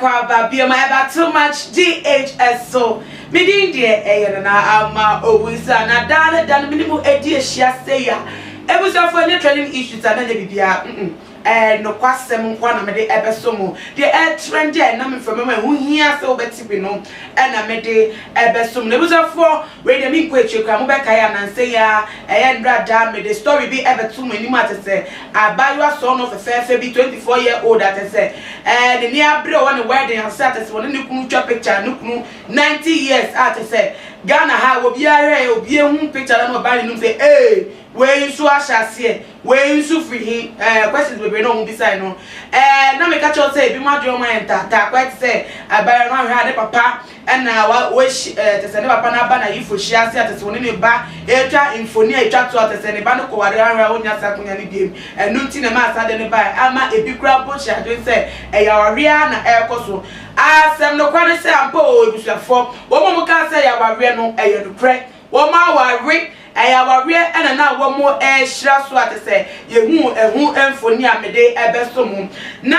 Akwaaba biom ɛba too much GHS so. Me din deɛ ɛyɛ Nana Ama Owusu na daa ne da no me ne mu edi ahyia sei a. Ebusuafo, ɛnyɛ trending issues a na nyɛ biribiara. Nokwasɛm nko na mede ɛbɛso mo. Deɛ ɛtrend a ɛnam mframa mu a ɛho hia sɛ wobɛte bi no ɛna mede ɛbɛso mo. Na ebusuafoɔ, wei deɛ menkɔ akyire koraa, mobɛkae anansɛ yi a ɛyɛ ndrada mede story bi ɛbɛto mo anim a te sɛ abaayewa sɔɔ no fɛfɛɛfɛ bi, 24 year old, a te sɛ ne ni abere a ɔwɔ ne wedding ase a te sɛ wɔne ne kunu twa picture, ne kunu 90 years, a te sɛ Ghana ha obiara hwɛ, obi ehu picture na ɔbaa ne num sɛ, "Ee, wei nso ahyɛ aseɛ, wei nso firi hi?" Questions bebree na ɔmo bisa no. Na meka kyerɛw sɛ ebi mo adwene ɔmo ayɛ ntaataa kɔɛ te sɛ abaayewa no ahwɛ a ne papa ɛna wa wɔahyi te sɛ ne papa n'aba na yifo hyia ase a te sɛ wɔne ne ba etwa mfoni a etwa to a te sɛ ne ba no kɔware ahwɛ a wonya saa akonnwa no biem. Ɛno nti na ɛma asa de ne ba ama ebi kura mpo hyɛ adwene sɛ ɛyɛ awareɛ na ɛrekɔ so. Asɛm no kwa ne sɛ ampa o, ebusuafoɔ, wɔn a wɔn kaa sɛ ɛyɛ awareɛ no, ɛyɛ nokorɛ, wɔn aware, ɛyɛ awareɛ ɛna na wɔn ɛrehyira so a te sɛ yehu ɛho mfoni a mede ɛbɛso mu. Na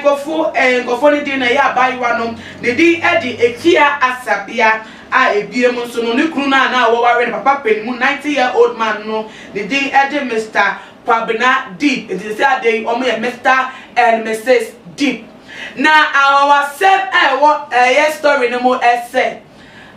nkɔfo ne din na ɛyɛ abaayewa no ne din ɛde Ekia Asabea, a ebiem nso no ne kunu no a na wɔware no, papa panyin mu, 90 year old man no, ne din ɛde Mr Kwabena Deep. Nti sɛ ade yi wɔn yɛ Mr and Mrs Deep. Na awawasɛm a ɛwɔ ɛyɛ story no mu ɛsɛ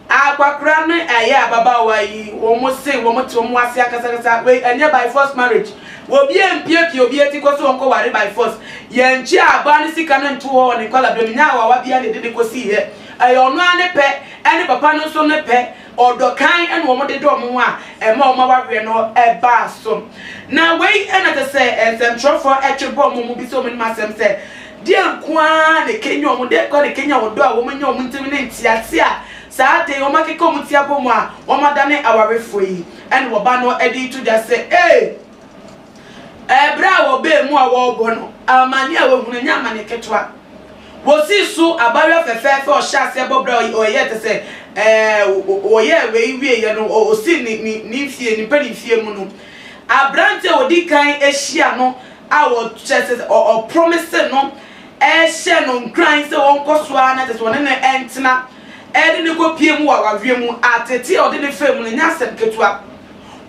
akwakora no ɛyɛ ababaawa yi, wɔn se wɔn te wɔn ase akasakasa. Wei ɛnyɛ by force marriage. Obi empiepie obi eti kɔ so wɔn kɔ ware by force. Yɛn nkyi abaa ne sika no nto hɔ wɔ ne nkɔla bɛm nya awawa bia ne de ne kɔ si yɛ. Ɛyɛ ɔno ara ne pɛ, ɛne papa no nso ne pɛ, ɔdɔ kan ɛna wɔn de dɔ wɔn ho a ɛma wɔn awareɛ no ɛbaa so. Na wei ɛna te sɛ nsɛmtwerɛfoɔ ɛtwe bɔ wɔn mu bi sɛ wɔn anim asɛm sɛ deɛ nko ara ne kenya wɔn deɛ nko ara ne kenya ɔdɔ a wɔn anya wɔn ntɛm ne ntease a saa de wɔn akeka wɔn ti abɔ mu a wɔn adane awarefoɔ yi. Ɛna wɔba no ɛde to dwa sɛ ɛbrɛ a wɔbɛɛ mu a wɔrebɔ no, amane a wɔhunu nyɛ amane ketewa. Wɔsi so abaayewa fɛfɛɛfɛ ɔhyɛ aseɛ bɔ brɛ ɔyɛ te sɛ wɔyɛ wei wie yɛ no, ɔsi ne nfie ne mpɛ ne nfie mu no, aberante a ɔdi kan ahyia no a wɔkyɛ sɛ ɔpromise no, ɛhyɛ no nkran sɛ wɔnkɔ so ara na kyɛ sɛ wɔne no ɛntena, ɛde ne kɔ pie mu wɔ awareɛ mu. Atete a ɔde ne fɛ mu no nyɛ asɛm ketewa.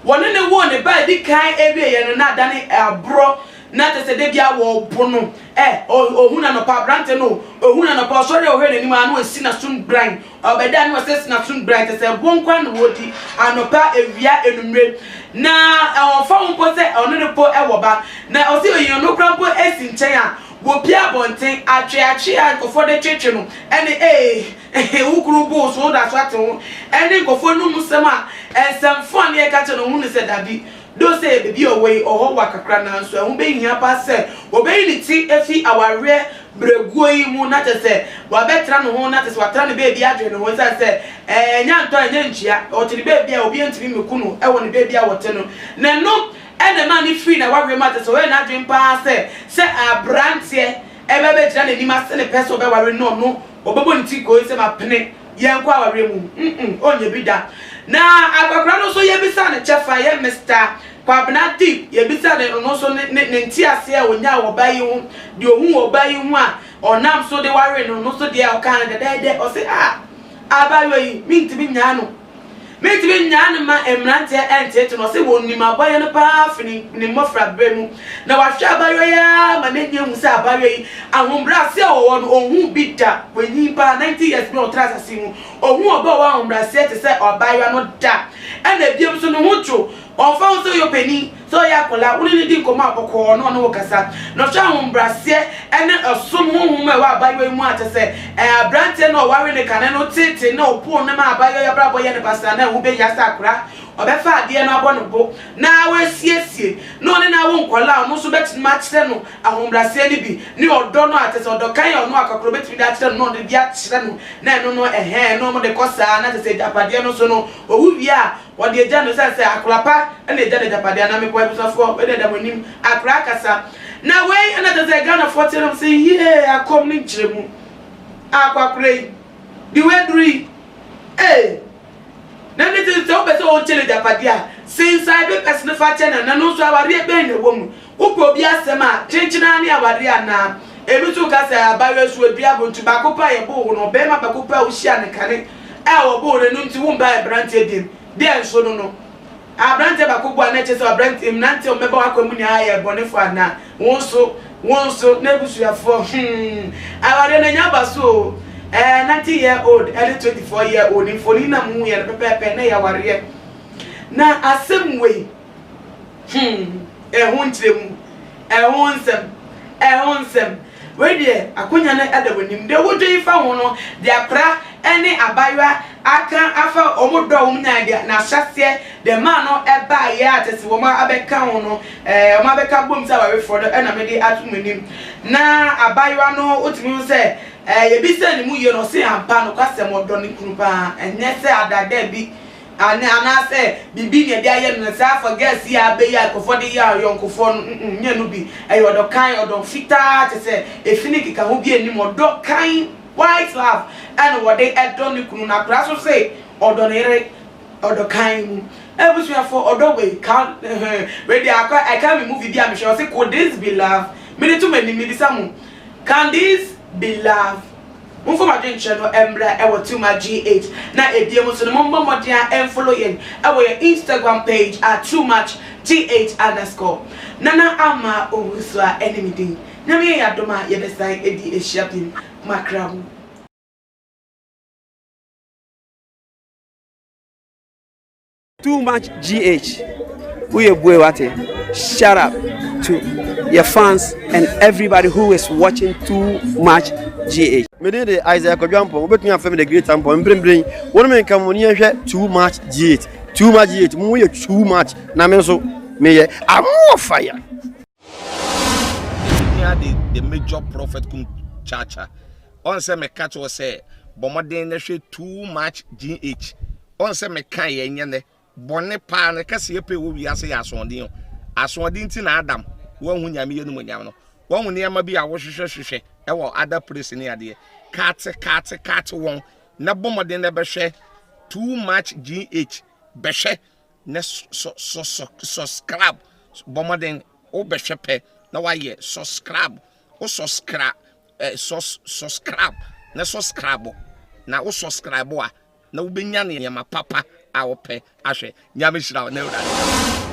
Wɔne ne wo ne ba edi kan ewie yɛ no na adane aborɔ na kyɛ sɛ de bia wɔbo no. Ohun anɔpa, aberante no ohun anɔpa ɔsɔre a ɔhwɛ n'anim a na osi n'asom bran, ɔbɛda na ɔsɛ si n'asom bran, kyɛ sɛ ɛbo nkwa na wɔdi anɔpa, ewia, enumere. Na ɔfa ho mpo sɛ ɔno ne po ɛwɔ ba na ɔsi oyi ɔno kora mpo esi nkyɛn a wɔpie abɔnten atweatwe a nkɔfoɔ de twetwe no ɛne wukuru bo so woda so ate ho ɛne nkɔfoɔ num nsɛm a nsɛmfo a ne yɛka kyerɛ no ho ne sɛ dabi do sɛ beebi a ɔwɔ yi ɔhɔ wɔ kakra, nanso ɛho bɛhia pa sɛ wɔbɛyi ne ti efi awareɛ brɛguo yi mu na kyerɛ sɛ wabɛtena ne ho na kyerɛ sɛ watena ne beebi adwene ne ho sɛ nya ntɔ ɛnyɛ ntua ɔte ne beebi a obi ntumi mmeku no ɛwɔ ne beebi a wɔte no. Na ɛno ɛna ɛma ne firi na wareɛ mu a kyerɛ sɛ ɔyɛ n'adwene paa sɛ aberanteɛ ɛbɛbɛgyina n'anim ase ne pɛ sɛ ɔbɛware no, ɔno ɔbɛbɔ ne ti koo sɛ mapene, yɛn kɔ awareɛ mu. Ɔnyɛ bi da. Na akɔkora no nso yɛbisa ne kyɛfa yɛ Mr Kwabena Deep, yɛbisa ne ɔno nso ne nte aseɛ a ɔnya wɔ ɔbaa yi ho, deɛ ohun wɔ ɔbaa yi ho a ɔnam so de ware no nso, deɛ ɔka no dɛdɛɛdɛ, ɔsɛ a abaayewa yi mintimi nyaa no, mintimi nyaa no ma mmeranteɛ ɛntete no. Ɔsɛ wɔn nim abaayewa no paa fi ne mmɔfra berɛ mu na wahwɛ abaayewa yi ara ma n'ani ehu sɛ abaayewa yi ahobrɛase a ɔwɔ no ohun bi da. Wɔnyin paa, 90 years bi na ɔtena asase mu, ohun ɔbaa ɔwɔ ahobrɛaseɛ te sɛ ɔbaayewa no da. Ɛna ebiem nso ne ho dwo, ɔnfa ho sɛ ɔyɛ panin sɛ ɔyɛ akwadaa, wɔne ne di nkɔmɔ abɔkɔɔ na ɔne wɔ kasa na ɔhwɛ ahobrɛaseɛ ɛne ɔsom honhom a ɛwɔ abaayewa yi mu a kyɛ sɛ aberanteɛ na ɔware ne kane no tete na ɔpoo ne ma abaayewa yi abrabɔ yɛ ne basaa na ɛho bɛhia sɛ akora ɔbɛfa adeɛ no abɔ ne bo na wasiesie na ɔne na awo nkɔla a ɔno nso bɛtumi akyerɛ no ahobrɛaseɛ no bi ne ɔdɔ no a kyɛ sɛ ɔdɔ kan a ɔno akɔkora bɛtumi de akyerɛ no na ɔde bi akyerɛ no na ɛno no ɛhɛn na ɔmo de kɔ saa na kyɛ sɛ agyapadeɛ no so no owu wie a wɔde agya no sɛ akora pa ɛna agya no agyapadeɛ anaa mepɔ. Abusuafoɔ, wei na ɛda mo anim, akora akasa na wei ɛna kyɛ sɛ Ghanafoɔ te nom sɛ yie akɔm ne nkyerɛmu akɔakora yi de wei duru yi na ne ti sɛ wopɛ sɛ wɔnkyɛ no agyapadeɛ a, sensan papers no fa kyɛ no. Na no nso awareɛ bɛn na ɛwɔ mu? Wopɛ obi asɛm a kyenkyena ne awareɛ anaa? Ebi nso ka sɛ abayewa su adua bontu baako pɛ a yɛboo wo no, ɔbarima baako pɛ a wohyiaa no kane a wɔboo no, ɛno nti wombae aberanteɛ biom. Deɛ nso no no, aberanteɛ baako bo a na ɛkyerɛ sɛ aberanteɛ, mmeranteɛ a wɔbɛba w'akwan mu nyinaa yɛ abɔnefoɔ anaa? Wo nso, wo nso, n'abusuafoɔ, hmm, awareɛ no anya aba so o. Ɛɛ, 19 year old ɛne 24 year old, mfonin na mohuiɛ no pɛpɛɛpɛ, na ɛyɛ awareɛ. Na asɛm wei, Hmm, ɛho nkyerɛmu, ɛho nsɛm, ɛho nsɛm. Wei deɛ, akonya no da w'anim. Deɛ wodwen fa ho no, deɛ akora ne abayewa aka afa wɔn dɔ a wɔn nyae deɛ n'ahyɛseɛ, deɛ maa no ɛbaeɛ a kyerɛ sɛ wɔn abɛka ho no, ɛɛ, wɔn abɛka bom sɛ awarefoɔ no ɛna mede ato mo anim. Na abayewa no, wotumi hu sɛ, ɛɛ, yɛbisaa ne mu yie no, ɔse ampa, nokwasɛm, ɔdɔ ne kunu paa, ɛnyɛ sɛ adaadaa bi. Ane anaasɛ biribi na yɛde ayɛ no na saa for girls yi a abɛ yi a nkurɔfoɔ de yɛ ayɔnkofoɔ no mm nyɛ no bi. Ɛyɛ ɔdɔ kann, ɔdɔ fitaa kyerɛ sɛ efi ne nkekaho bi nnim, ɔdɔ kann, white love ɛna wɔde ɛdɔ ne kunu na akwadaa nso se ɔdɔ ne yere ɔdɔ kann mu. Abusuafoɔ ɔdɔ wei ka wei deɛ akɔ ɛka me movie bi a mehwɛ ɔse could this be love? Mede to m'anim mebisa mo can this be love? Momfa mo adwenkyerɛ no mmra wɔ Tuma GH na ebiem nso no mommɔ mmɔden a mfollow yɛn wɔ yɛn Instagram page at too much GH underscore. Nana Ama Owusu a ɛne me din. Nyame yɛ yɛn adom a yɛbɛsan adi ahyia biom. Makra mo. Too much GH woyɛ bue wate shut up to your fans and everybody who is watching too much GH. Me din de Isaiah Kwadwo Ampong, wobɛtumi afrɛ me the great Ampong. Mprempren, wo ne me nka mo ne yɛnhwɛ Too Much GH. Too Much GH, mo yɛ too much na me nso meyɛ I'm fire. Hia de the major prophet kum chacha. Ɔn sɛ meka kyerɛ sɛ bɔ mmɔden na hwɛ too much GH. Ɔn sɛ meka yɛ nyɛ nɛ. Bɔne paa no kɛseɛ pɛ wɔ wiase yɛ asoɔden o. Asoɔden nti na Adam wanhu Nyame yɛ animuonyam no. Wahu nneɛma bi a wohwehwɛ hwehwɛ ɛwɔ other place ne adeɛ. Kaate kaate kaate wɔn na bɔ mmɔden na bɛhwɛ too much GH. Bɛhwɛ na sɔ sɔ sɔ subscribe. Bɔ mmɔden wobɛhwɛ pɛ na wayɛ subscribe. Wo subscribe eh, sus subscribe na subscribe na wo subscribe a na wobɛnya nneɛma papa a wopɛ ahwɛ. Nyame hyira wo na Awurade.